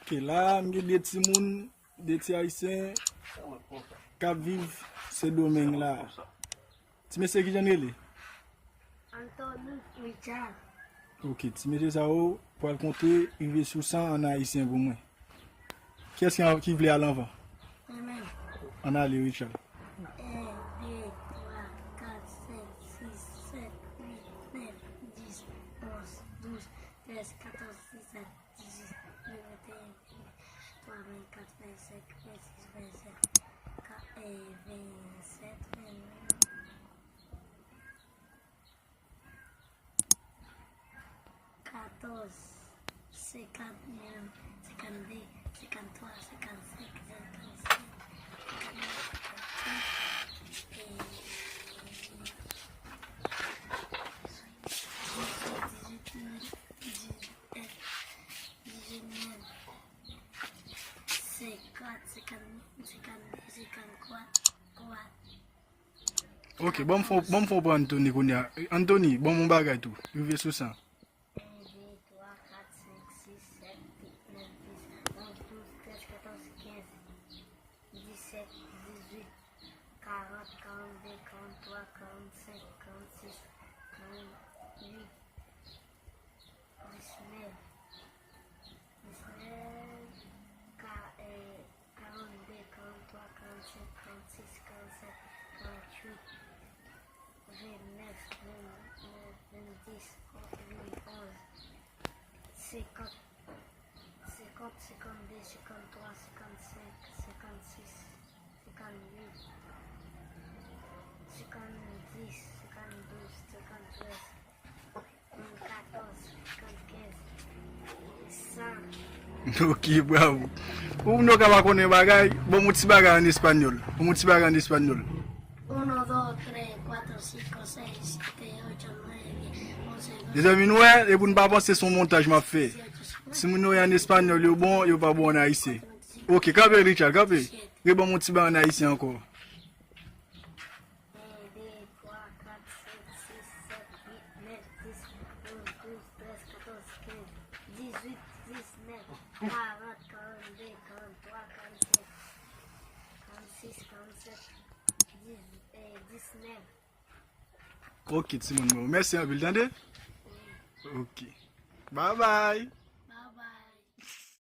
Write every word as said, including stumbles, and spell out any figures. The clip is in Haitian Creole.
Ok, la, m gen de timoun, de ti ayisyen k ap viv Sendomeng la. Ti mesye, kijan n rele? Anthony Richard. Ok, ti mesye sa yo pral konte rive sou san an ayisyen pou mwen. Kiyès ki, ki vle al anvan? Mwen menm. Ann ale, Richard. En, de, twa, kat, senk, sis, sèt, uit, nèf, dis, onz, douz, trèz, katòz, dizuit, dizuit, venteyen, venntwa, vennkat, vennsenk, vennsis, vennsèt, ka-, e, vennsèt, vennèf, katòz, senkant, senkannde, senkanntwa, senkannsenk, senkannsèt, senkannèf, senkannwit, e, dizuit, dizuit, dizuit, dizuit, senkant, senkant, senkannde, senkanntwa, twa. Ok, ban m fè, ban m fè w pran Anthony kounye a. Anthony, ban m yon bagay tou. Rive sou san. En, de, twa, kat, senk, sis, sèt, uit, nèf, dis, onz, douz, trèz, katòz, kenz, disèt, dizuit, karant, karannde, karanntwa, karannsenk, karannsis, karannuit, disnèf, disnèf, ka-, e, karannde, karanntwa, karannsenk, karannsis, karannsèt, karannuit, vennèf, vennèf, venndis, vennonz, senkant, senkant, senkannde, senkanntwa, senkannsenk, senkannsis, senkannuit, senkanndis, senkanndouz, senkanntrèz, senkannkatorz, senkannkenz, san. Ok, bravo. Ou nou ka pa konnen bagay, bon, yon ti bagay an espanyòl. Bon, yon ti bagay an espanyòl. Uno, dos, tres, cuatro, cinco, seis, siete, ocho, nueve, diez, once, doce. Mezanmi, nou wè, e pou n pa panse se yon montaj m ap fè. Timoun yo an espanyòl, yo bon, yo pa bon an ayisyen. Ok, kanpe, Richard, kanpe. Reban m yon ti bagay an ayisyen ankò. En, de, twa, kat, senk, sis, sèt, uit, nèf, dis, onz, douz, trèz, katòz, kenz, dizuit, diznèf, karant, karannde, karanntwa, karannsenk, karannsis, karannsèt, dis, e, disnèf. Ok, timoun mwen. Mèsi anpil, tande? Ok. Bye bye.